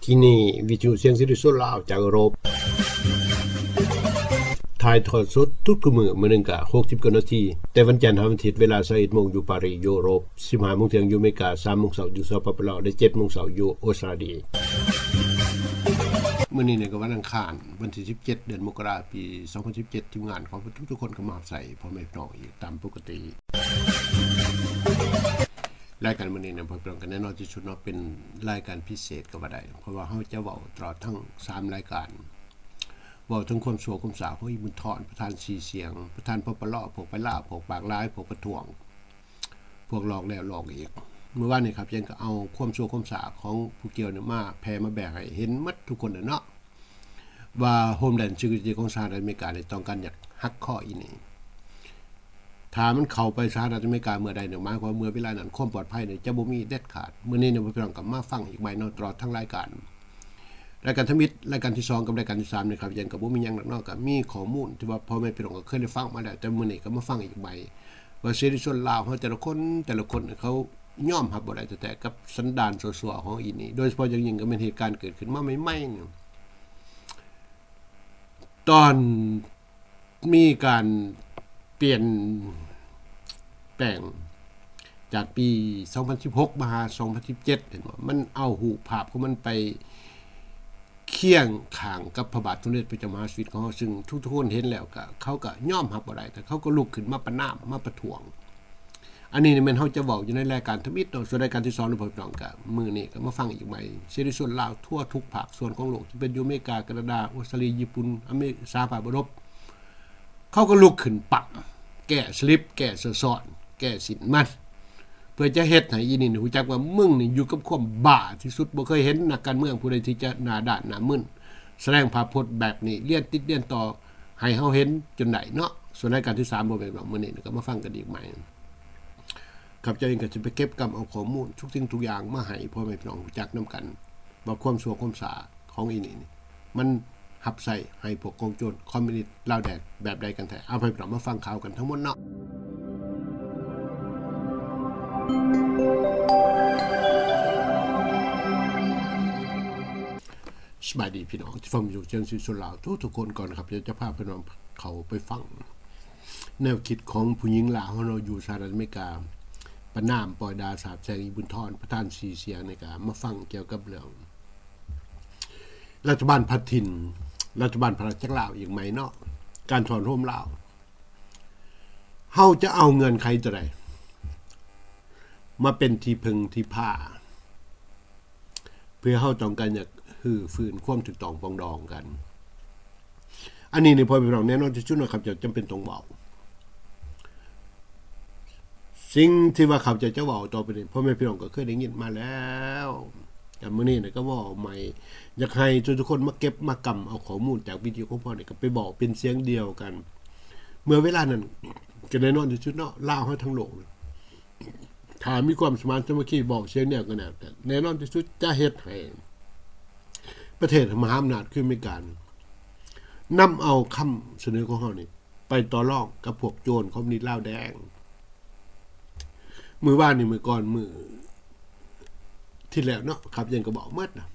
ທີ່ນີ້ວິທຍຸສຽງເສລີສ່ວນລາວຈາກເອີຣົບ ຖ່າຍທອດສົດທຸກໆມື້ ມື້ໜຶ່ງກະຫົກສິບກວ່ານາທີ ແຕ່ວັນຈັນຫາວັນທິດ ເວລາຊາວເອັດໂມງຢູ່ປາຣີຢູ່ເອີຣົບ, ສິບຫ້າໂມງທ່ຽງຢູ່ອາເມລິກາ, ສາມໂມງເຊົ້າຢູ່ສປປລາວ ແລະ ເຈັດໂມງເຊົ້າຢູ່ອົດສະຕາລີ. ມື້ນີ້ນີ້ກະວັນອັງຄານ ວັນທີສິບເຈັດ ເດືອນມົກກະລາ ປີສອງພັນສິບເຈັດ, ທີມງານຂອງທຸກໆຄົນກະມາຮັບໃຊ້ພໍ່ແມ່ພີ່ນ້ອງອີກຕາມປົກກະຕິ. ລາຍການມື້ນີ້ນະ ພໍ່ແມ່ພີ່ນ້ອງ ກະແນ່ນອນທີ່ສຸດເນາະ ເປັນລາຍການພິເສດກະວ່າໄດ້ ເພາະວ່າເຮົາຈະເວົ້າຕະຫຼອດທັງສາມລາຍການ ເວົ້າເຖິງຄວາມຊົ່ວຄວາມຊ້າຂອງອີ່ບຸນທອນ ປະທານຊີສຽງ ປະທານ ປປລ ພວກໄປລາວ ພວກປາກຫຼາຍ ພວກປະທ້ວງ ພວກຫຼອກແລ້ວຫຼອກອີກ. ມື້ວານນີ້ຄັບ ຍັງກະເອົາຄວາມຊົ່ວຄວາມຊ້າຂອງຜູ້ກ່ຽວນີ້ມາແຜ່ມາແບກໃຫ້ເຫັນໝົດທຸກຄົນແຫຼະເນາະ ວ່າໂຮມແລນເຊັກຢູຣິຕີຂອງສະຫະລັດອາເມລິການີ້ຕ້ອງການຢາກຫັກຄໍອີ່ນີ້. ຖ້າມັນເຂົ້າໄປສະຫະລັດອາເມລິກາເມື່ອໃດນີ້ ໝາຍຄວາມວ່າເມື່ອເວລານັ້ນຄວາມປອດໄພນີ້ຈະບໍ່ມີເດັດຂາດ. ມື້ນີ້ນີ້ ພໍ່ແມ່ພີ່ນ້ອງກະມາຟັງອີກໃໝ່ເນາະ ຕະຫຼອດທັງລາຍການ ລາຍການທຳອິດ ລາຍການທີສອງ ກັບລາຍການທີສາມນີ້ຄັບ ຍັງກະບໍ່ມີຫຍັງດອກເນາະ ກະມີຂໍ້ມູນທີ່ວ່າພໍ່ແມ່ພີ່ນ້ອງກະເຄີຍໄດ້ຟັງມາແລ້ວ ແຕ່ມື້ນີ້ກະມາຟັງອີກໃໝ່ ວ່າເສລີຊົນລາວເຮົາແຕ່ລະຄົນ ແຕ່ລະຄົນເຂົາຍອມຮັບບໍ່ໄດ້ແທ້ໆ ກັບສັນດານຊົ່ວໆຂອງອີ່ນີ້ ໂດຍສະເພາະຢ່າງຍິ່ງກະແມ່ນເຫດການເກີດຂຶ້ນມາໃໝ່ໆນີ້ ຕອນມີການປ່ຽນແປງຈາກປີສອງພັນສິບຫົກມາຫາສອງພັນສິບເຈັດ ເຫັນບໍ່ ມັນເອົາຮູບພາບຂອງມັນໄປ ຄຽງຂ້າງກັບພະບາດສົມເດັດພະເຈົ້າມະຫາຊີວິດຂອງເຮົາ ຊຶ່ງທຸກໆຄົນເຫັນແລ້ວກະ ເຂົາກະຍອມຮັບບໍ່ໄດ້ ແຕ່ເຂົາກະລຸກຂຶ້ນມາປະນາມ ມາປະທ້ວງ. ອັນນີ້ນີ້ແມ່ນເຮົາຈະເວົ້າຢູ່ໃນລາຍການທຳອິດເນາະ ສ່ວນລາຍການທີສອງນີ້ ພໍ່ແມ່ພີ່ນ້ອງກະມື້ນີ້ກະມາຟັງອີກໃໝ່ ເສລີຊົນລາວທົ່ວທຸກພາກສ່ວນຂອງໂລກ ທີ່ເປັນຢູ່ອາເມລິກາ ການາດາ ອົດສະຕາລີ ຍີ່ປຸ່ນ ອາເມ ສະຫະພາບເອີຣົບ ເຂົາກະລຸກຂຶ້ນປັບ ແກ້ສະລິບ ແກ້ສະຊ້ອນ ແກ້ສິ້ນມັນ ເພື່ອຈະເຮັດໃຫ້ອີ່ນີ້ຮູ້ຈັກວ່າ ມຶງນີ້ຢູ່ກັບຄວາມບ້າທີ່ສຸດ ບໍ່ເຄີຍເຫັນນັກການເມືອງຜູ້ໃດທີ່ຈະໜ້າດ້ານໜ້າມຶນ ສະແດງພາບພົດແບບນີ້ລຽນຕິດລຽນຕໍ່ໃຫ້ເຮົາເຫັນຈົນໄດ້ເນາະ. ສ່ວນລາຍການທີສາມ ບໍ່ແມ່ນວ່າມື້ນີ້ກະມາຟັງກັນອີກໃໝ່. ຂ້າພະເຈົ້າເອງກະຈະໄປເກັບກຳເອົາຂໍ້ມູນທຸກສິ່ງທຸກຢ່າງມາໃຫ້ພໍ່ແມ່ພີ່ນ້ອງຮູ້ຈັກນຳກັນ ວ່າຄວາມຊົ່ວຄວາມຊ້າຂອງອີ່ນີ້ນີ້ ມັນຮັບໃຊ້ໃຫ້ພວກກອງໂຈນຄອມມິວນິດລາວແດງແບບໃດກັນແທ້. ເອົາ ພໍ່ແມ່ພີ່ນ້ອງມາຟັງຂ່າວກັນທັງໝົດເນາະ. ສະບາຍດີພີ່ນ້ອງທີ່ຟັງຢູ່ສຽງເສລີສ່ວນລາວທຸກໆຄົນ. ກ່ອນຂ້າພະເຈົ້າຈະພາພີ່ນ້ອງເຂົ້າໄປຟັງແນວຄິດຂອງຜູ້ຍິງລາວເຮົາເນາະ ຢູ່ສະຫະລັດອາເມລິກາ ປະນາມ ປ້ອຍດ່າ ສາບແຊ່ງອີ່ບຸນທອນ ປະທານຊີສຽງນີ້ ກະມາຟັງກ່ຽວກັບເລື່ອງ ລັດຖະບານພັດຖິ່ນ ລັດຖະບານພະລາຊະລັດລາວອີກໃໝ່ເນາະ ການຖອນໂຮມລາວ ເຮົາຈະເອົາເງື່ອນໄຂຕົວໃດມາເປັນທີ່ເພິ່ງທີ່ພາ ເພື່ອເຮົາຕ້ອງການຢາກຮື້ຟື້ນຄວາມຖືກຕ້ອງປອງດອງກັນ. ອັນນີ້ນີ້ ພໍ່ແມ່ພີ່ນ້ອງ ແນ່ນອນທີ່ສຸດເນາະ ຂ້າພະເຈົ້າຈຳເປັນຕ້ອງເວົ້າ. ສິ່ງທີ່ວ່າຂ້າພະເຈົ້າຈະເວົ້າຕໍ່ໄປນີ້ ພໍ່ແມ່ພີ່ນ້ອງກະເຄີຍໄດ້ຍິນມາແລ້ວ ກະມື້ນີ້ນະກະເວົ້າໃໝ່ ຢາກໃຫ້ທຸກໆຄົນມາເກັບມາກຳເອົາຂໍ້ມູນຈາກວິທະຍຸຂອງພວກນີ້ ກະໄປເວົ້າເປັນສຽງດຽວກັນ. ເມື່ອເວລານັ້ນ ກະແນ່ນອນທີ່ສຸດເນາະ ລາວເຮົາທັງໂລກ ຖ້າມີຄວາມສະມານສາມັກຄີ ເວົ້າສຽງດຽວກັນແນ່ ແນ່ນອນທີ່ສຸດຈະເຮັດໃຫ້ປະເທດມະຫາອຳນາດຄືອາເມລິກາ ນຳເອົາຄຳສະເໜີຂອງເຮົານີ້ ໄປຕໍ່ລອງກັບພວກໂຈນຄອມມິວນິດລາວແດງ. ມື້ວານນີ້ ມື້ກ່ອນ ມື້ທີ່ແລ້ວເນາະ ຂ້າພະເຈົ້າກະບອກໝົດນະ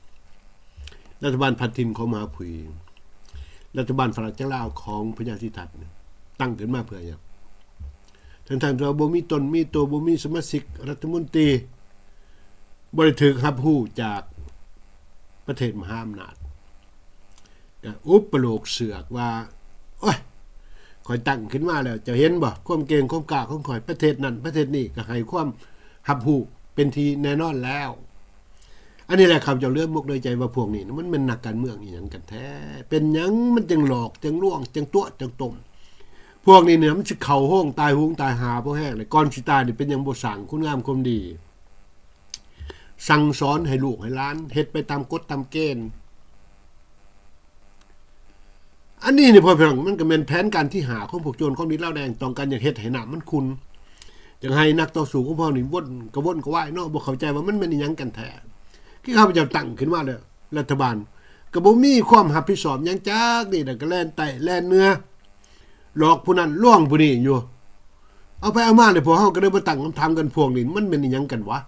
ລັດຖະບານພັດຖິ່ນຂອງມະຫາຜຸຍ ລັດຖະບານພະລາຊະລັດລາວຂອງພະຍາສິດທັດ ຕັ້ງຂຶ້ນມາເພື່ອຫຍັງ? ທັງໆທີ່ວ່າບໍ່ມີຕົນມີໂຕ ບໍ່ມີສະມາຊິກລັດຖະມົນຕີ ບໍ່ໄດ້ຖືກຮັບຮູ້ຈາກປະເທດມະຫາອຳນາດ ກະອຸປະໂລກເຊືອກວ່າ ໂອ້ຍ ຂ້ອຍຕັ້ງຂຶ້ນມາແລ້ວ ເຈົ້າເຫັນບໍ່ ຄວາມເກັ່ງຄວາມກ້າຂອງຂ້ອຍ ປະເທດນັ້ນປະເທດນີ້ກະໃຫ້ຄວາມຮັບຮູ້ເປັນທີ່ແນ່ນອນແລ້ວ. ອັນນີ້ແຫຼະ ຂ້າພະເຈົ້າເຫຼືອມົກເຫຼືອໃຈວ່າພວກນີ້ນະ ມັນແມ່ນນັກການເມືອງອີ່ຫຍັງກັນແທ້? ເປັນຫຍັງມັນຈຶ່ງຫຼອກ ຈຶ່ງລວງ ຈຶ່ງຕົວະ ຈຶ່ງຕົ້ມ? ພວກນີ້ນະ ມັນຊິເຂົ້າໂຮງຕາຍໂຫງຕາຍຫາບໍ່ແຮງເລີຍ ກ່ອນຊິຕາຍນີ້ ເປັນຫຍັງບໍ່ສ້າງຄຸນງາມຄວາມດີ ສັ່ງສອນໃຫ້ລູກໃຫ້ຫຼານເຮັດໄປຕາມກົດຕາມເກນ? ອັນນີ້ນີ້ ພໍ່ແມ່ພີ່ນ້ອງ ມັນກະແມ່ນແຜນການທີຫ້າຂອງພວກໂຈນຄອມມິວນິດລາວແດງ ຕ້ອງການຢາກເຮັດໃຫ້ນ້ຳມັນຂຸ່ນ ຢາກໃຫ້ນັກຕໍ່ສູ້ຂອງພວກນີ້ວົນກະວົນກະວາຍເນາະ ບໍ່ເຂົ້າໃຈວ່າມັນແມ່ນອີ່ຫຍັງກັນແທ້. ຄືຂ້າພະເຈົ້າຕັ້ງຂຶ້ນມາແລ້ວ ລັດຖະບານກະບໍ່ມີຄວາມຮັບຜິດຊອບຫຍັງຈັກນິດ ກະແລ່ນໃຕ້ແລ່ນເໜືອ ຫຼອກຜູ້ນັ້ນລວງຜູ້ນີ້ຢູ່ ເອົາໄປເອົາມາແລ້ວ ພວກເຮົາກະໄດ້ມາຕັ້ງຄຳຖາມກັນ ພວກນີ້ມັນແມ່ນອີ່ຫຍັງກັນຫວາ?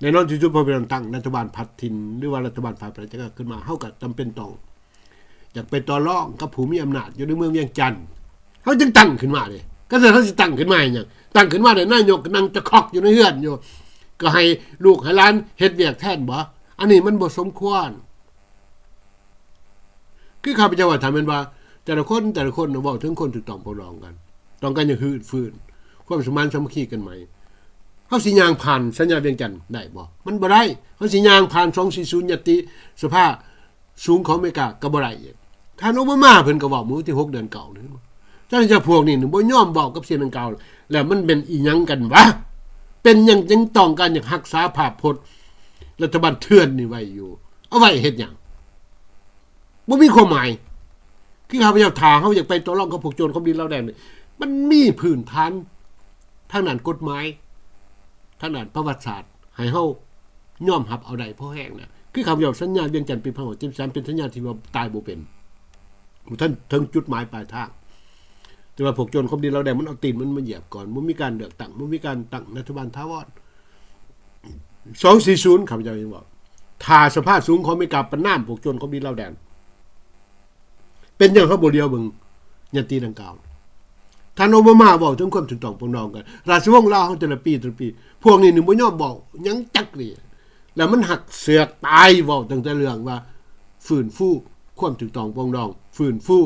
ແນ່ນອນທີ່ສຸດ ພໍເວລາຕັ້ງລັດຖະບານພັດຖິ່ນ ຫຼືວ່າລັດຖະບານຝ່າຍປະຊາທິປະໄຕ ຂຶ້ນມາ ເຮົາກໍຈຳເປັນຕ້ອງຢາກໄປຕໍ່ລອງກັບຜູ້ມີອຳນາດຢູ່ໃນເມືອງວຽງຈັນ ເຮົາຈຶ່ງຕັ້ງຂຶ້ນມາເດ້. ຄັນຊັ້ນເຮົາຊິຕັ້ງຂຶ້ນມາເຮັດຫຍັງ? ຕັ້ງຂຶ້ນມາແລ້ວນາຍົກກໍນັ່ງຈະຄອກຢູ່ໃນເຮືອນຢູ່ ກໍໃຫ້ລູກໃຫ້ຫຼານເຮັດວຽກແທນບໍ? ອັນນີ້ມັນບໍ່ສົມຄວນ. ຄືຂ້າພະເຈົ້າວ່າ ຖ້າແມ່ນວ່າແຕ່ລະຄົນ ແຕ່ລະຄົນເວົ້າເຖິງຄວາມຖືກຕ້ອງປອງດອງກັນ ຕ້ອງການຢາກຮືດຟື້ນຄວາມສະໝານສາມັກຄີກັນໃໝ່ ເຮົາຊິຍ່າງຜ່ານສັນຍາວຽງຈັນໄດ້ບໍ່? ມັນບໍ່ໄດ້. ເຮົາຊິຍ່າງຜ່ານສອງສີ່ສູນ ຍັດຕິສະພາສູງຂອງອາເມລິກາກໍບໍ່ໄດ້ອີກ. ທ່ານໂອບາມາເພິ່ນກໍເວົ້າມື້ວັນທີຫົກ ເດືອນເກົ້ານີ້ ທ່ານເຈົ້າ ພວກນີ້ບໍ່ຍອມເວົ້າກັບສິ່ງດັ່ງກ່າວ ແລ້ວມັນແມ່ນອີ່ຫຍັງກັນວະ? ເປັນຫຍັງຈຶ່ງຕ້ອງການຢາກຮັກສາພາບພົດລັດຖະບານເຖື່ອນນີ້ໄວ້ຢູ່? ເອົາໄວ້ເຮັດຫຍັງ? ບໍ່ມີຄວາມໝາຍ. ຄືຂ້າພະເຈົ້າ ຖ້າເຮົາຢາກໄປຕໍ່ລອງກັບພວກໂຈນຄອມດິນລາວແດງນີ້ ມັນມີພື້ນຖານທາງດ້ານກົດໝາຍ ທາງດ້ານປະຫວັດສາດ ໃຫ້ເຮົາຍອມຮັບເອົາໄດ້ພໍແຮງນະ. ຄືຂ້າພະເຈົ້າ ສັນຍາວຽງຈັນປີພັນເກົ້າຮ້ອຍເຈັດສິບສາມ ເປັນສັນຍາທີ່ວ່າຕາຍບໍ່ເປັນ ບໍ່ທັນເຖິງຈຸດໝາຍປາຍທາງ. ແຕ່ວ່າພວກໂຈນຄອມດິນລາວແດງມັນເອົາຕີນມັນມາຢຽບກ່ອນ ບໍ່ມີການເລືອກຕັ້ງ ບໍ່ມີການຕັ້ງລັດຖະບານຖາວອນ ສອງສີ່ສູນ ຂ້າພະເຈົ້າຍັງເວົ້າ ຖ້າສະພາສູງຂອງອາເມລິກາປະນາມພວກໂຈນຄອມດິນລາວແດງ ເປັນຫຍັງເຮົາບໍ່ຫຼຽວເບິ່ງຍະຕິດັ່ງກ່າວ? ທ່ານໂອບາມາເວົ້າເຖິງຄວາມຖືກຕ້ອງປອງດອງກັນ ລາຊະວົງລາວເຮົາແຕ່ລະປີ ແຕ່ລະປີ ພວກນີ້ນີ້ບໍ່ຍອມເວົ້າຫຍັງຈັກເທື່ອ ແລ້ວມັນຫັກເຊືອກຕາຍ ເວົ້າຕັ້ງແຕ່ເລື່ອງວ່າຟື້ນຟູຄວາມຖືກຕ້ອງປອງດອງ ຟື້ນຟູ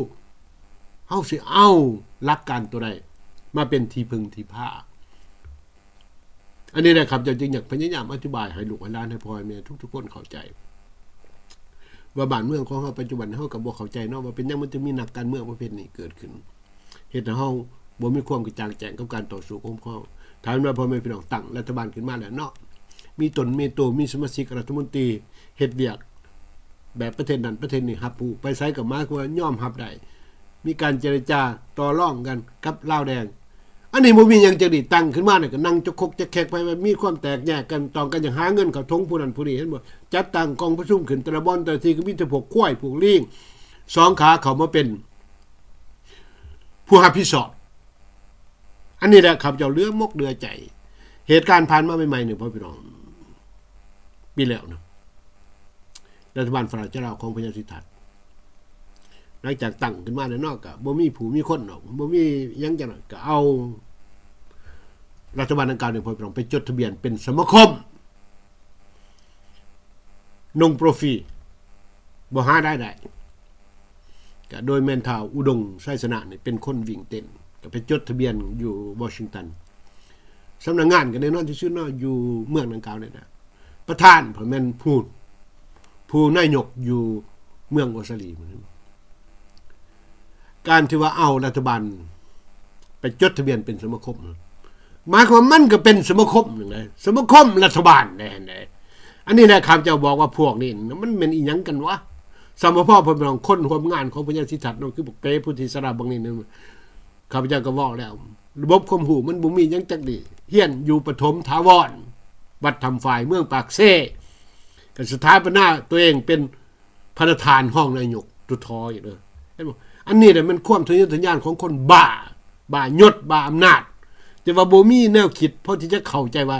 ເຮົາຊິເອົາຫຼັກການຕົວໃດມາເປັນທີ່ເພິ່ງທີ່ພາ? ອັນນີ້ແຫຼະ ຂ້າພະເຈົ້າຈຶ່ງຢາກພະຍາຍາມອະທິບາຍໃຫ້ລູກໃຫ້ຫຼານ ໃຫ້ພໍ່ໃຫ້ແມ່ທຸກໆຄົນເຂົ້າໃຈ ວ່າບ້ານເມືອງຂອງເຮົາປັດຈຸບັນ ເຮົາກໍບໍ່ເຂົ້າໃຈເນາະ ວ່າເປັນຫຍັງມັນຈຶ່ງມີນັກການເມືອງປະເພດນີ້ເກີດຂຶ້ນ ເຮັດໃຫ້ເຮົາບໍ່ມີຄວາມກະຈ່າງແຈ້ງກັບການຕໍ່ສູ້ປົກຄອງ. ຖ້າແມ່ນວ່າພໍ່ແມ່ພີ່ນ້ອງຕັ້ງລັດຖະບານຂຶ້ນມາແລ້ວເນາະ ມີຕົນມີໂຕ ມີສະມາຊິກລັດຖະມົນຕີເຮັດວຽກ ແບບປະເທດນັ້ນປະເທດນີ້ຮັບຮູ້ ໄປໃສກໍໝາຍຄວາມວ່າຍອມຮັບໄດ້ ມີການເຈລະຈາຕໍ່ລອງກັນກັບລາວແດງ. ອັນນີ້ບໍ່ມີຫຍັງຈັກດີ ຕັ້ງຂຶ້ນມານີ້ກໍນັ່ງຈະຄົກຈະແຄກໄປ ມີຄວາມແຕກແຍກກັນ ຕ້ອງການຢາກຫາເງິນເຂົ້າຖົງຜູ້ນັ້ນຜູ້ນີ້ ເຫັນບໍ່? ຈັດຕັ້ງກອງປະຊຸມຂຶ້ນ ແຕ່ລະບ່ອນແຕ່ລະທີ່ກໍມີແຕ່ພວກຄວາຍພວກລີງສອງຂາເຂົ້າມາເປັນຜູ້ຮັບຜິດຊອບ. ອັນນີ້ແຫຼະ ຂ້າພະເຈົ້າເຫຼືອມົກເຫຼືອໃຈ ເຫດການຜ່ານມາໃໝ່ໆນີ້ ພໍ່ພີ່ນ້ອງ ປີແລ້ວນະ ລັດຖະບານຝຣັ່ງເຈົ້າລາວຂອງພະຍາສິດທັດ ຫຼັງຈາກຕັ້ງຂຶ້ນມາແລ້ວເນາະ ກໍບໍ່ມີຜູ້ມີຄົນດອກ ບໍ່ມີຫຍັງຈັກໜ້ອຍ ກໍເອົາລັດຖະບານດັ່ງກ່າວນີ້ ພໍ່ພີ່ນ້ອງ ໄປຈົດທະບຽນເປັນສະມາຄົມ non-profit ບໍ່ຫາລາຍໄດ້ ກະໂດຍແມ່ນທ້າວອຸດົງ ໄຊຊະນະ ນີ້ເປັນຄົນວິ່ງເຕັ້ນ ກະໄປຈົດທະບຽນຢູ່ວໍຊິງຕັນ ສຳນັກງານກະແນ່ນອນທີ່ສຸດເນາະ ຢູ່ເມືອງດັ່ງກ່າວນີ້ນະ ປະທານເພິ່ນແມ່ນຜູ້ ຜູ້ນາຍົກຢູ່ເມືອງໂອສະລີ. ການທີ່ວ່າເອົາລັດຖະບານໄປຈົດທະບຽນເປັນສະມາຄົມ ໝາຍຄວາມວ່າມັນກໍເປັນສະມາຄົມໜຶ່ງເດ້ ສະມາຄົມລັດຖະບານເດ້ ອັນນີ້ແຫຼະ ຂ້າພະເຈົ້າບອກວ່າພວກນີ້ມັນແມ່ນອີ່ຫຍັງກັນວະ? ສຳມະພໍພໍ່ແມ່ພີ່ນ້ອງ ຄົນຮ່ວມງານຂອງພະຍາສິດທັດເນາະ ຄືບັກເປ ພຸດທິສາລາ ບັກນີ້ນະ ຂ້າພະເຈົ້າກໍເວົ້າແລ້ວ ລະບົບຄວາມຮູ້ມັນບໍ່ມີຫຍັງຈັກດີ ຮຽນຢູ່ປະຖົມຖາວອນ ວັດຖ້ຳຝາຍ ເມືອງປາກເຊ ກໍສະຖາປະນາຕົວເອງເປັນ ພະນະທ່ານຮອງນາຍົກ ຕົວທໍອີກເດີ ເຫັນບໍ່? ອັນນີ້ແຫຼະແມ່ນຄວາມທະເຍີທະຍານຂອງຄົນບ້າ ບ້າຍົດ ບ້າອຳນາດ ແຕ່ວ່າບໍ່ມີແນວຄິດພໍທີ່ຈະເຂົ້າໃຈວ່າ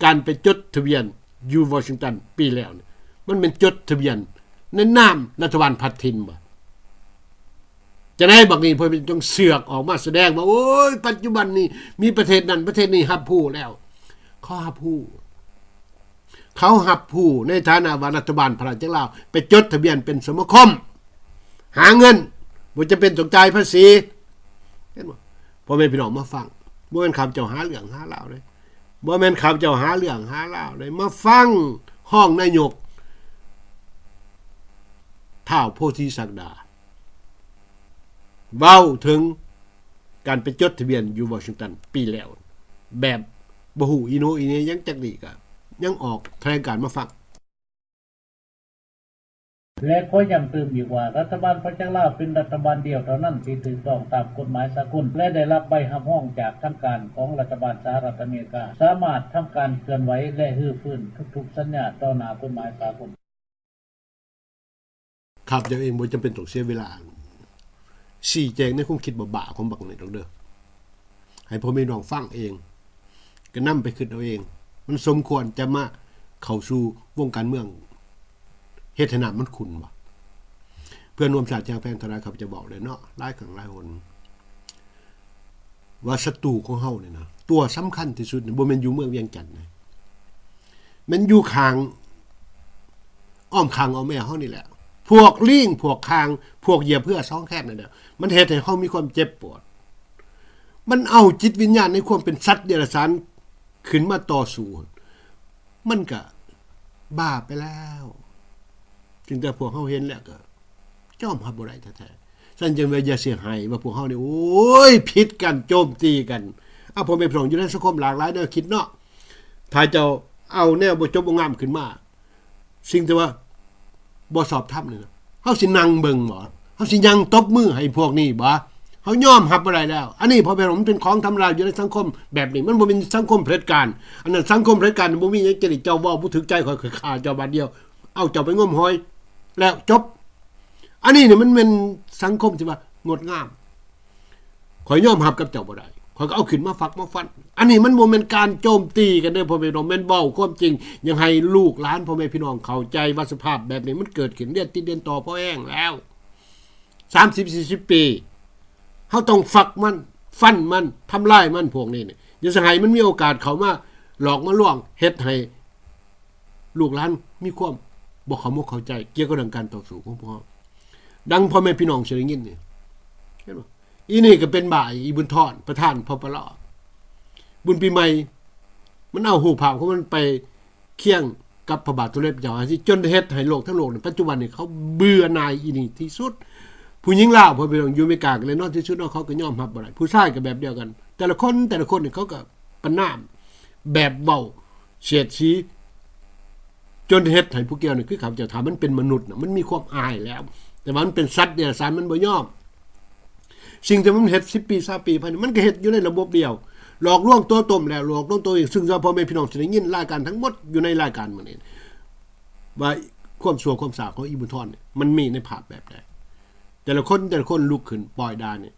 ການໄປຈົດທະບຽນຢູ່ວໍຊິງຕັນປີແລ້ວນີ້ ມັນແມ່ນຈົດທະບຽນໃນນາມລັດຖະບານພັດຖິ່ນບໍ? ຈັ່ງໃດບັດນີ້ເພິ່ນຈຶ່ງເຊືອກອອກມາສະແດງວ່າ ໂອ້ຍ ປັດຈຸບັນນີ້ມີປະເທດນັ້ນປະເທດນີ້ຮັບຮູ້ແລ້ວ ເຂົາຮັບຮູ້ ເຂົາຮັບຮູ້ໃນຖານະວ່າລັດຖະບານພະລາຊະອານາຈັກລາວໄປຈົດທະບຽນເປັນສະມາຄົມ ຫາເງິນ ບໍ່ຈຳເປັນຕ້ອງຈ່າຍພາສີ ເຫັນບໍ່? ພໍ່ແມ່ພີ່ນ້ອງມາຟັງ ບໍ່ແມ່ນຂ້າພະເຈົ້າຫາເລື່ອງຫາລາວເດ້ ບໍ່ແມ່ນຂ້າພະເຈົ້າຫາເລື່ອງຫາລາວເດ້ ມາຟັງຮອງນາຍົກ ທ້າວ ໂພທິສັກດາ ເວົ້າເຖິງການໄປຈົດທະບຽນຢູ່ວໍຊິງຕັນປີແລ້ວ ແບບບໍ່ຮູ້ອີໂໜອີເໜຫຍັງຈັກດີ ກະຍັງອອກຖະແຫຼງການມາຟັງ. ແລະ ຂໍຢ້ຳເຕີມອີກວ່າ ລັດຖະບານພະຈັກລາວເປັນລັດຖະບານດຽວເທົ່ານັ້ນທີ່ຖືກຕ້ອງຕາມກົດໝາຍສາກົນ ແລະ ໄດ້ຮັບໃບຮັບຮອງຈາກທາງການຂອງລັດຖະບານສະຫະລັດອາເມລິກາ ສາມາດທຳການເຄື່ອນໄຫວ ແລະ ຮື້ຟື້ນທຸກໆສັນຍາຕໍ່ໜ້າກົດໝາຍສາກົນ. ຂ້າພະເຈົ້າເອງບໍ່ຈຳເປັນຕ້ອງເສຍເວລາຊີ້ແຈງໃນຄວາມຄິດບ້າໆຂອງບັກນີ້ດອກເດີ ໃຫ້ພໍ່ແມ່ພີ່ນ້ອງຟັງເອງ ກະນຳໄປຄິດເອົາເອງ ໃນ ມັນສົມຄວນຈະມາເຂົ້າສູ່ວົງການເມືອງ ເຮັດໃຫ້ນ້ຳມັນຂຸ່ນບໍ່? ເພື່ອນຮ່ວມຊາດທີ່ຮັກແພງທັງຫຼາຍ ຂ້າພະເຈົ້າບອກແລ້ວເນາະ ຫຼາຍຄັ້ງຫຼາຍຫົນ ວ່າສັດຕູຂອງເຮົານີ້ນະ ຕົວສຳຄັນທີ່ສຸດນີ້ ບໍ່ແມ່ນຢູ່ເມືອງວຽງຈັນນະ ແມ່ນຢູ່ຂ້າງ ອ້ອມຂ້າງອ້ອມແອວເຮົານີ້ແຫຼະ. ພວກລີງ ພວກຂ່າງ ພວກຢຽບເຫື່ອສອງແຄມນັ້ນແຫຼະ ມັນເຮັດໃຫ້ເຮົາມີຄວາມເຈັບປວດ. ມັນເອົາຈິດວິນຍານໃນຄວາມເປັນສັດເດຍລະສານຂຶ້ນມາຕໍ່ສູ້ ມັນກະບ້າໄປແລ້ວ. ຈຶ່ງແຕ່ພວກເຮົາເຫັນແລ້ວກະຍອມຮັບບໍ່ໄດ້ແທ້ໆ. ຊັ້ນຈຶ່ງວ່າຢ່າເສຍຫາຍວ່າພວກເຮົານີ້ ໂອ້ຍ ຜິດກັນ ໂຈມຕີກັນ. ອາ ພໍ່ແມ່ພີ່ນ້ອງຢູ່ໃນສັງຄົມຫຼາກຫຼາຍແນວຄິດເນາະ. ຖ້າເຈົ້າເອົາແນວບໍ່ຈົບບໍ່ງາມຂຶ້ນມາ ສິ່ງທີ່ວ່າບໍ່ຊອບທຳນີ້ນະ ເຮົາຊິນັ່ງເບິ່ງບໍ່? ເຮົາຊິຍ່າງຕົບມືໃຫ້ພວກນີ້ບໍ່? ເຮົາຍອມຮັບບໍ່ໄດ້ແລ້ວ. ອັນນີ້ ພໍ່ແມ່ພີ່ນ້ອງ ມັນເປັນຂອງທຳລາຍຢູ່ໃນສັງຄົມແບບນີ້. ມັນບໍ່ແມ່ນສັງຄົມຜະເດັດການ. ອັນນັ້ນສັງຄົມຜະເດັດການ ບໍ່ມີຫຍັງຈະໄດ້ ເຈົ້າເວົ້າບໍ່ຖືກໃຈ ຂ້ອຍຂ້າເຈົ້າບາດດຽວ ເອົາເຈົ້າໄປງົມຫອຍ ແລ້ວຈົບ. ອັນນີ້ນີ້ມັນແມ່ນສັງຄົມທີ່ວ່າງົດງາມ. ຂ້ອຍຍອມຮັບກັບເຈົ້າບໍ່ໄດ້ ຂ້ອຍກໍເອົາຂຶ້ນມາຝັກມາຟັນ. ອັນນີ້ມັນບໍ່ແມ່ນການໂຈມຕີກັນເດີ້ ພໍ່ແມ່ພີ່ນ້ອງ ແມ່ນເວົ້າຄວາມຈິງ. ຢາກໃຫ້ລູກຫຼານ ພໍ່ແມ່ພີ່ນ້ອງເຂົ້າໃຈວ່າສະພາບແບບນີ້ມັນເກີດຂຶ້ນລຽນຕິດລຽນຕໍ່ພໍແຮງແລ້ວ ສາມສິບສີ່ສິບປີ. ເຮົາຕ້ອງຟັກມັນ ຟັນມັນ ທຳລາຍມັນ ພວກນີ້ນີ້. ຢ່າໃຫ້ມັນມີໂອກາດເຂົ້າມາຫຼອກມາລວງ ເຮັດໃຫ້ ລູກຫຼານມີຄວາມບໍ່ເຂົ້າອົກເຂົ້າໃຈກ່ຽວກັບເລື່ອງການຕໍ່ສູ້ຂອງພວກເຮົາ. ດັ່ງພໍ່ແມ່ພີ່ນ້ອງຊິໄດ້ຍິນນີ້ ເຫັນບໍ່? ອີນີ້ກໍເປັນບ້າ ອີບຸນທອນ ປະທານ ພປລ. ບຸນປີໃໝ່ ມັນເອົາຮູບພາບຂອງມັນໄປຄຽງກັບພະບາດສົມເດັດພະເຈົ້າ ຈົນເຮັດໃຫ້ໂລກທັງໂລກນີ້ ປັດຈຸບັນນີ້ ເຂົາເບື່ອໜ່າຍອີນີ້ທີ່ສຸດ. ຜູ້ຍິງລາວ ພໍ່ແມ່ພີ່ນ້ອງ ຢູ່ອາເມລິກາກໍແນ່ນອນທີ່ສຸດເນາະ ເຂົາກໍຍອມຮັບບໍ່ໄດ້. ຜູ້ຊາຍກໍແບບດຽວກັນ ແຕ່ລະຄົນ ແຕ່ລະຄົນນີ້ ເຂົາກໍປະນາມ ແບບເວົ້າສຽດສີ ຈົນເຮັດໃຫ້ຜູ້ກ່ຽວນີ້ ຄືຂ້າພະເຈົ້າ ຖ້າມັນເປັນມະນຸດນະ ມັນມີຄວາມອາຍແລ້ວ ແຕ່ວ່າມັນເປັນສັດເດຍລະສານ ມັນບໍ່ຍອມ. ສິ່ງທີ່ມັນເຮັດສິບປີ ຊາວປີ ໄປນີ້ ມັນກໍເຮັດຢູ່ໃນລະບົບດຽວ ຫຼອກລວງຕົວຕົນແລ້ວ ຫຼອກລວງຕົວເອງ. ຊຶ່ງວ່າພໍ່ແມ່ພີ່ນ້ອງຊິໄດ້ຍິນລາຍການທັງໝົດຢູ່ໃນລາຍການມື້ນີ້ ວ່າຄວາມຊົ່ວຄວາມຊ້າຂອງອີບຸນທອນນີ້ ມັນມີໃນພາບແບບໃດ. ແຕ່ລະຄົນ ແຕ່ລະຄົນລຸກຂຶ້ນປ່ອຍດ່ານີ້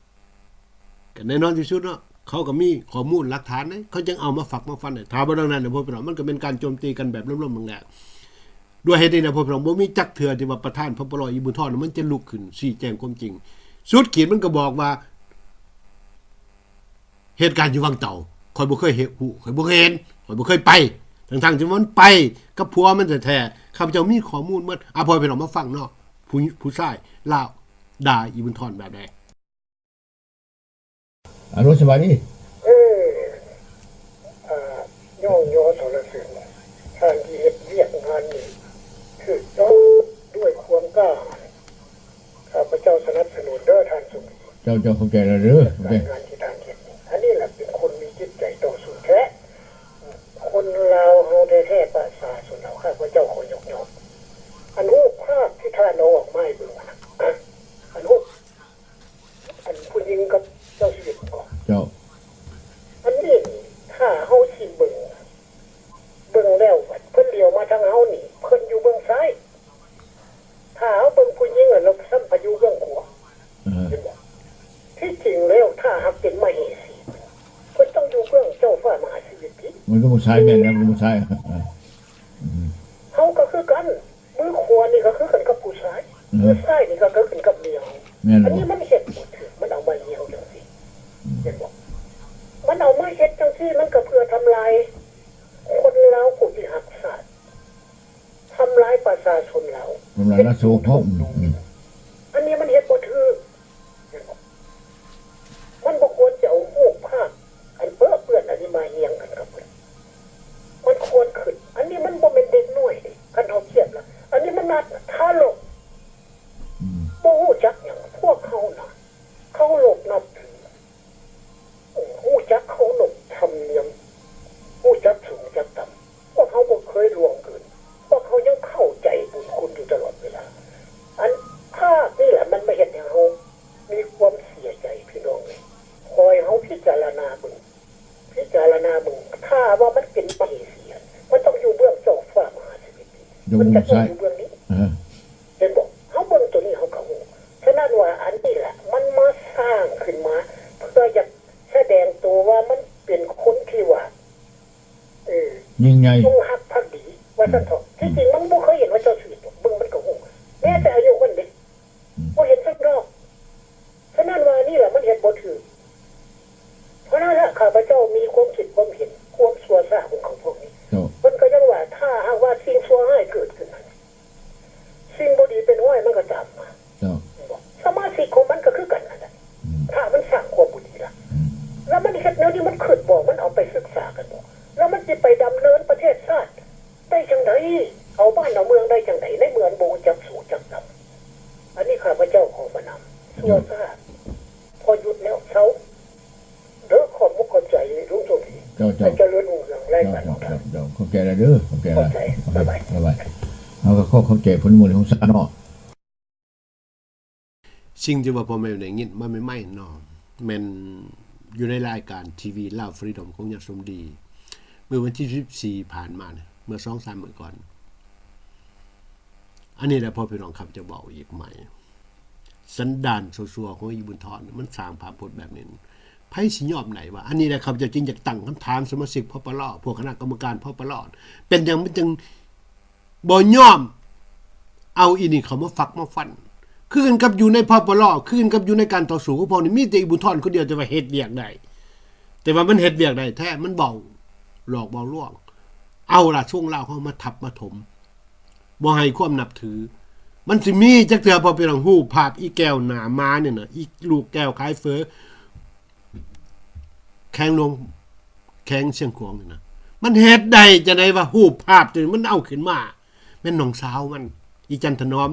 ກໍແນ່ນອນທີ່ສຸດເນາະ ເຂົາກໍມີຂໍ້ມູນຫຼັກຖານເດ້ ເຂົາຈຶ່ງເອົາມາຝັກມາຟັນເດ້. ຖ້າບໍ່ດັ່ງນັ້ນນະ ພໍ່ແມ່ພີ່ນ້ອງ ມັນກໍເປັນການໂຈມຕີກັນແບບລົມໆແລງໆ. ດ້ວຍເຫດນີ້ນະ ພໍ່ແມ່ພີ່ນ້ອງ ບໍ່ມີຈັກເທື່ອທີ່ວ່າປະທານ ພປລ ອີບຸນທອນ ມັນຈະລຸກຂຶ້ນຊີ້ແຈງຄວາມຈິງ. ສຸດຂີດມັນກໍບອກວ່າ ເຫດການຢູ່ວັງເຕົ່າ ຂ້ອຍບໍ່ເຄີຍເຫັນ ຮູ້ ຂ້ອຍບໍ່ເຄີຍເຫັນ ຂ້ອຍບໍ່ເຄີຍໄປ ທັງໆທີ່ມັນໄປກັບຜົວມັນແທ້ໆ. ຂ້າພະເຈົ້າມີຂໍ້ມູນໝົດ. ອາ ພໍ່ແມ່ພີ່ນ້ອງມາຟັງເນາະ ຜູ້ ຜູ້ຊາຍລາວດ່າອີບຸນທອນແບບໃດ. ອາ ສະບາຍດີ. ເອີ ອ່າ ຍ້ອງຍໍສັນລະເສີນທ່ານທີ່ເຮັດວຽກງານນີ້ຖືກຕ້ອງດ້ວຍຄວາມກ້າຫານ. ຂ້າພະເຈົ້າສະໜັບສະໜູນເດີ້ທ່ານສົມ. ເຈົ້າ ເຈົ້າຂອບໃຈຫຼາຍເດີ້. ການງານທີ່ທ່ານເຮັດນີ້ ອັນນີ້ລະເປັນຄົນມີຈິດໃຈຕໍ່ສູ້ແທ້. ຄົນລາວເຮົາແທ້ໆ ປະຊາຊົນລາວ ຂ້າພະເຈົ້າຂໍຍົກຍ້ອງ. ອັນຮູບພາບທີ່ທ່ານເອົາອອກມາໃຫ້ເບິ່ງຫັ້ນນະ ອັນຮູບ ອັນຜູ້ຍິງກັບເຈົ້າຊີວິດກໍ ເຈົ້າ ອັນນີ້ນີ້ ຖ້າເຮົາຊິເບິ່ງ ເບິ່ງແລ້ວ ເພິ່ນຫຼຽວມາທາງເຮົານີ້ ເພິ່ນຢູ່ເບື້ອງຊ້າຍ. ຖ້າເຮົາເບິ່ງຜູ້ຍິງ ແລ້ວຊ້ຳໄປຢູ່ເບື້ອງຂວາ. ເອີ ເຫັນບໍ່? ທີ່ຈິງແລ້ວ ຖ້າຫາກເປັນມະເຫສີ ເພິ່ນຕ້ອງຢູ່ເບື້ອງເຈົ້າຟ້າມະຫາຊີວິດຕິ. ມັນກໍບໍ່ຊ້າຍແມ່ນແລ້ວ ມັນບໍ່ຊ້າຍ. ເອີ ເຮົາກໍຄືກັນ ມືຂວານີ້ກໍຄືກັນກັບຜູ້ຊາຍ. ເອີ ມືຊ້າຍນີ້ກໍຄືກັນກັບເມຍເຮົາ. ແມ່ນ. ອັນນີ້ມັນເຮັດບໍ່ຖືກ ມັນເອົາມາຮຽງຈັ່ງຊີ້. ອືມ ເຫັນບໍ່? ມັນເອົາມາເຮັດຈັ່ງຊີ້ ມັນກໍເພື່ອທຳລາຍຄົນລາວຜູ້ທີ່ຮັກຊາດ ທຳລາຍປະຊາຊົນລາວ ທຳລາຍລາຊະວົງພອມ. ອືມ ອັນນີ້ມັນເຮັດບໍ່ຖືກ. ເຫັນບໍ່? ມັນບໍ່ຄວນຈະເອົາຮູບພາບອັນເປິເປື້ອນອັນນີ້ມາຮຽງກັນກັບເພິ່ນ. ມັນຄວນຂຶ້ນ ອັນນີ້ມັນບໍ່ແມ່ນເດັກນ້ອຍເດ້ ຄັນເຮົາທຽບລະ ອັນນີ້ມັນນັດທາລົກ. ອືມ ບໍ່ຮູ້ຈັກຫຍັງ. ພວກເຮົານະ ເຄົາລົບນັບຖື ຮູ້ຈັກເຄົາລົບທຳນຽມ ຮູ້ຈັກສູງຈັກຕ່ຳ. ພວກເຮົາບໍ່ເຄີຍລ່ວງເກີນ ພວກເຮົາຍັງເຂົ້າໃຈບຸນຄຸນຢູ່ຕະຫຼອດເວລາ. ອັນພາບນີ້ແຫຼະ ມັນມາເຮັດໃຫ້ເຮົາມີຄວາມເສຍໃຈ ພີ່ນ້ອງເອີຍ. ຂໍໃຫ້ເຮົາພິຈາລະນາເບິ່ງ ພິຈາລະນາເບິ່ງ ຖ້າວ່າມັນເປັນມະເຫສີ ມັນຕ້ອງຢູ່ເບື້ອງເຈົ້າຟ້າມະຫາເສດຖີ ມັນຈະຕ້ອງຢູ່ເບື້ອງນີ້. ເອີ ເຫັນບໍ່? ເຮົາເບິ່ງໂຕນີ້ເຮົາກໍຮູ້. ສະນັ້ນວ່າອັນນີ້ແຫຼະ ມັນມາສ້າງຂຶ້ນມາ ເພື່ອຢາກສະແດງໂຕວ່າມັນເປັນຄົນທີ່ວ່າ ເອີ ຍິ່ງໃຫຍ່ ຈົ່ງຮັກພັກດີ ວ່າຊັ້ນເຖາະ. ອືມ ທີ່ຈິງມັນບໍ່ເຄີຍເຫັນວ່າເຈົ້າສະຫວິດດອກ ເບິ່ງມັນກໍຮູ້ ອືມ ແມ້ແຕ່ອາຍຸມັນເດ້ ອືມ ບໍ່ເຫັນສັກດອກ. ສະນັ້ນວ່ານີ້ລະມັນເຮັດບໍ່ຖືກ. ເພາະນັ້ນລະ ຂ້າພະເຈົ້າມີຄວາມຄິດຄວາມເຫັນ ຄວາມຊົ່ວຊ້າຂອງເຂົາພວກນີ້ ເຈົ້າ ເພິ່ນກໍຍັງວ່າ ຖ້າຫາກວ່າສິ່ງຊົ່ວຮ້າຍເກີດຂຶ້ນນັ້ນ ສິ່ງບໍ່ດີເປັນຮ້ອຍມັນກໍຕາມມາ ເຈົ້າ ສະມາຊິກຂອງມັນກໍຄືກັນນັ້ນແຫຼະ ອືມ ຖ້າມັນສ້າງຄວາມບໍ່ດີລະ ອືມ ແລ້ວມັນເຮັດແນວນີ້ ມັນຄິດບໍ່ ມັນເອົາໄປສຶກສາກັນບໍ່ ແລ້ວມັນຊິໄປດຳເນີນປະເທດຊາດໄດ້ຈັ່ງໃດ ເອົາບ້ານເອົາເມືອງໄດ້ຈັ່ງໃດ ໃນເມື່ອມັນບໍ່ຮູ້ຈັກສູງຈັກຕ່ຳ. ອັນນີ້ຂ້າພະເຈົ້າຂໍປະນາມ ເຈົ້າ ຊົ່ວຊ້າ ພໍຢຸດແລ້ວ ເຊົາ ເດີ ຂອບມຸກຂອບໃຈລຸງໂຊລີ ເຈົ້າ ເຈົ້າ ໃຫ້ຈະເລີນຮຸ່ງເຮືອງ ລາຍການຂອງທ່ານ ເຈົ້າ ເຈົ້າ ເຂົ້າໃຈແລ້ວເດີ ເຂົ້າໃຈແລ້ວ ໂອເຄ ບາຍບາຍ ບາຍບາຍ. ເຮົາກໍຂໍຂອບໃຈພົນຕຳຫຼວດຫົງສາເນາະ. ສິ່ງທີ່ວ່າພໍ່ແມ່ໄດ້ຍິນມາໃໝ່ໆເນາະ ແມ່ນຢູ່ໃນລາຍການທີວີລາວຟຣີດອມຂອງຍາສົມດີ ເມື່ອວັນທີສິບສີ່ຜ່ານມານີ້ ເມື່ອສອງສາມມື້ກ່ອນ. ອັນນີ້ແຫຼະພໍ່ພີ່ນ້ອງ ຂ້າພະເຈົ້າເວົ້າອີກໃໝ່ ສັນດານຊົ່ວໆຂອງອີບຸນທອນ ມັນສ້າງພາບພົດແບບນີ້ ໃຜຊິຍອມໄດ້ວະ? ອັນນີ້ແຫຼະ ຂ້າພະເຈົ້າຈຶ່ງຢາກຕັ້ງຄຳຖາມສະມາຊິກ ພປລ ພວກຄະນະກຳມະການ ພປລ ເປັນຫຍັງມັນຈຶ່ງບໍ່ຍອມເອົາອີນີ້ເຂົ້າມາຝັກມາຟັນ? ຄືກັນກັບຢູ່ໃນ ພປລ ຄືກັນກັບຢູ່ໃນການຕໍ່ສູ້ຂອງພວກນີ້ ມີແຕ່ອີບຸນທອນຄົນດຽວທີ່ວ່າເຮັດວຽກໄດ້ ແຕ່ວ່າມັນເຮັດວຽກໄດ້ແທ້ ມັນເວົ້າຫຼອກເວົ້າລວງ ເອົາລາຊະວົງລາວເຮົາມາທັບມາຖົມ ບໍ່ໃຫ້ຄວາມນັບຖື. ມັນຊິມີຈັກເທື່ອ ພໍ່ພີ່ນ້ອງ ຮູບພາບອີແກ້ວໜ້າໝານີ້ນະ ອີລູກແກ້ວຂາຍເຝີ ແຂວງຫຼວງ ແຂວງຊຽງຂວາງນີ້ນະ ມັນເຮັດໄດ້ຈັ່ງໃດວະ? ຮູບພາບຕົວນີ້ມັນເອົາຂຶ້ນມາ ແມ່ນນ້ອງສາວມັນ ອີຈັນທະໜອມ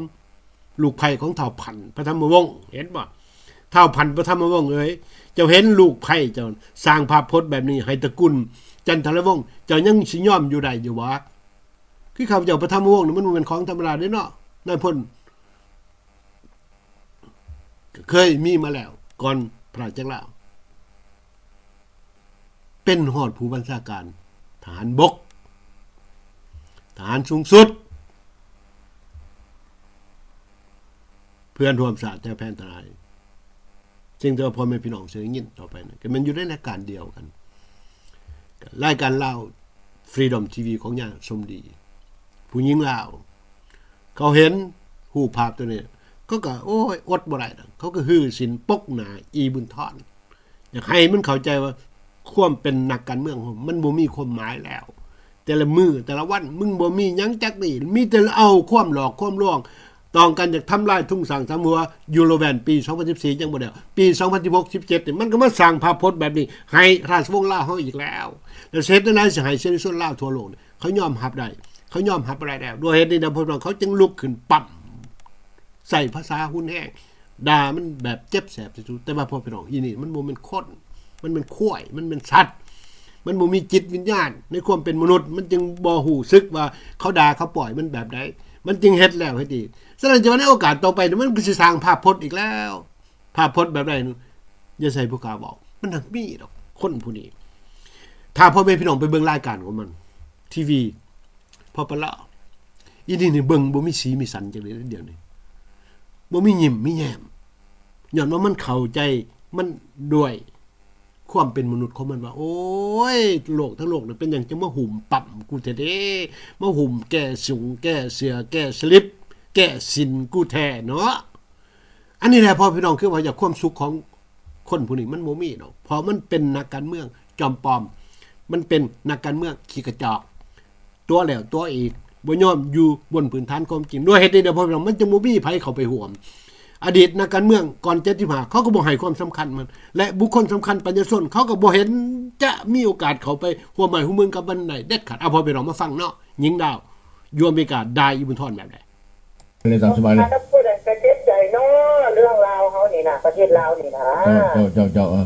ລູກໃພ້ຂອງທ້າວພັນພະທຳມະວົງ ເຫັນບໍ່? ທ້າວພັນພະທຳມະວົງເອີຍ ເຈົ້າເຫັນລູກໃພ້ເຈົ້າສ້າງພາບພົດແບບນີ້ໃຫ້ຕະກຸນຈັນທະລະວົງ ເຈົ້າຍັງຊິຍອມຢູ່ໄດ້ຢູ່ບໍ່? ຄືຂ້າພະເຈົ້າພະທຳມະວົງນີ້ ມັນບໍ່ແມ່ນຂອງທຳມະດາເດ້ເນາະ ນາຍພົນ ກໍເຄີຍມີມາແລ້ວກ່ອນພະລາຊະວັງລາວ ເປັນຮອດຜູ້ບັນຊາການທະຫານບົກ ທະຫານສູງສຸດ ເພື່ອນຮ່ວມຊາດແຖວແຜ່ນຕະຫຼາຍ. ສິ່ງທີ່ວ່າພໍ່ແມ່ພີ່ນ້ອງຊິໄດ້ຍິນຕໍ່ໄປນັ້ນ ກໍແມ່ນຢູ່ໃນລາຍການດຽວກັນ ລາຍການລາວ Freedom ທີວີ ຂອງຍາສົມດີ ຜູ້ຍິງລາວ ເຂົາເຫັນຮູບພາບຕົວນີ້ ເຂົາກໍ ໂອ້ຍ ອົດບໍ່ໄດ້ດອກ ເຂົາກໍຮື້ສິນປົກໜ້າອີບຸນທອນ ຢາກໃຫ້ມັນເຂົ້າໃຈວ່າ ຄວາມເປັນນັກການເມືອງ ມັນບໍ່ມີຄວາມໝາຍແລ້ວ ແຕ່ລະມື້ແຕ່ລະວັນ ມຶງບໍ່ມີຫຍັງຈັກນີ້ ມີແຕ່ເອົາຄວາມຫຼອກຄວາມລວງ ຕ້ອງການຢາກທຳລາຍທຸງສ້າງສາມຫົວ ຢູໂຣແບນ ປີສອງພັນສິບສີ່ ຍັງບໍ່ແລ້ວ ປີສອງພັນສິບຫົກ ສິບເຈັດ ນີ້ ມັນກໍມາສ້າງພາບພົດແບບນີ້ໃຫ້ລາຊະວົງລາວເຮົາອີກແລ້ວ ແລ້ວຊິເຮັດແນວໃດຊິໃຫ້ເສລີຊົນລາວທົ່ວໂລກນີ້ ເຂົາຍອມຮັບໄດ້ ເຂົາຍອມຮັບບໍ່ໄດ້ແລ້ວ ດ້ວຍເຫດນີ້ນະ ພວກເຮົາຈຶ່ງລຸກຂຶ້ນປ້ຳ ໃຊ້ພາສາຮຸນແຮງ ດ່າມັນແບບເຈັບແສບທີ່ສຸດ ແຕ່ວ່າພໍ່ພີ່ນ້ອງ ອີນີ້ມັນບໍ່ແມ່ນຄົນ ມັນແມ່ນຄວາຍ ມັນແມ່ນສັດ ມັນບໍ່ມີຈິດວິນຍານໃນຄວາມເປັນມະນຸດ ມັນຈຶ່ງບໍ່ຮູ້ສຶກວ່າເຂົາດ່າເຂົາປ້ອຍມັນແບບໃດ ມັນຈຶ່ງເຮັດແລ້ວເຮັດອີກ. ສະນັ້ນ ຈະວ່າໃນໂອກາດຕໍ່ໄປນີ້ ມັນກໍຊິສ້າງພາບພົດອີກແລ້ວ ພາບພົດແບບໃດ ຢ່າໃສ່ຜູ້ຂ້າເວົ້າ ມັນຫາກມີດອກຄົນຜູ້ນີ້. ຖ້າພໍ່ແມ່ພີ່ນ້ອງໄປເບິ່ງລາຍການຂອງມັນ ທີວີ ພໍປະລາ ອີນີ້ນີ້ເບິ່ງບໍ່ມີສີມີສັນຈັກເທື່ອດຽວນີ້ ບໍ່ມີຍິ້ມມີແຍ້ມ ຍ້ອນວ່າມັນເຂົ້າໃຈ ມັນດ້ວຍຄວາມເປັນມະນຸດຂອງມັນວ່າ ໂອ້ຍ ໂລກທັງໂລກນີ້ເປັນຫຍັງຈຶ່ງມາຫຸ້ມປ້ຳກູແທ້ເດ ມາຫຸ້ມແກ້ສູງ ແກ້ເສື້ອ ແກ້ສະລິບ ແກ້ສິນກູແທ້ເນາະ. ອັນນີ້ແຫຼະ ພໍ່ພີ່ນ້ອງ ຄືວ່າຢາກຄວາມສຸກຂອງຄົນຜູ້ນີ້ມັນບໍ່ມີດອກ ເພາະມັນເປັນນັກການເມືອງຈອມປອມ ມັນເປັນນັກການເມືອງຂີ້ກະຈອກ ຕົວະແລ້ວຕົວະອີກ ບໍ່ຍອມຢູ່ບົນພື້ນຖານຄວາມຈິງ. ດ້ວຍເຫດນີ້ແຫຼະ ພໍ່ພີ່ນ້ອງ ມັນຈຶ່ງບໍ່ມີໃຜເຂົ້າໄປຮ່ວມ. ອະດີດນັກການເມືອງກ່ອນເຈັດສິບຫ້າ ເຂົາກໍບໍ່ໃຫ້ຄວາມສຳຄັນມັນ ແລະ ບຸກຄົນສຳຄັນປັນຍາຊົນ ເຂົາກໍບໍ່ເຫັນຈະມີໂອກາດເຂົ້າໄປຮ່ວມໄມ້ຮ່ວມມືກັບມັນໄດ້ເດັດຂາດ. ເອົາ ພໍ່ພີ່ນ້ອງມາຟັງເນາະ ຍິງດາວຢູ່ອາເມລິກາດ່າອີບຸນທອນແບບໃດ? ເລີຍຕາມສະບາຍເລີຍ ຖ້າຜູ້ໃດກະເຈັບໃຈເນາະ ເລື່ອງລາວເຮົານີ້ນະ ປະເທດລາວນີ້ນະ ເຈົ້າ ເຈົ້າ ເຈົ້າ ເອີ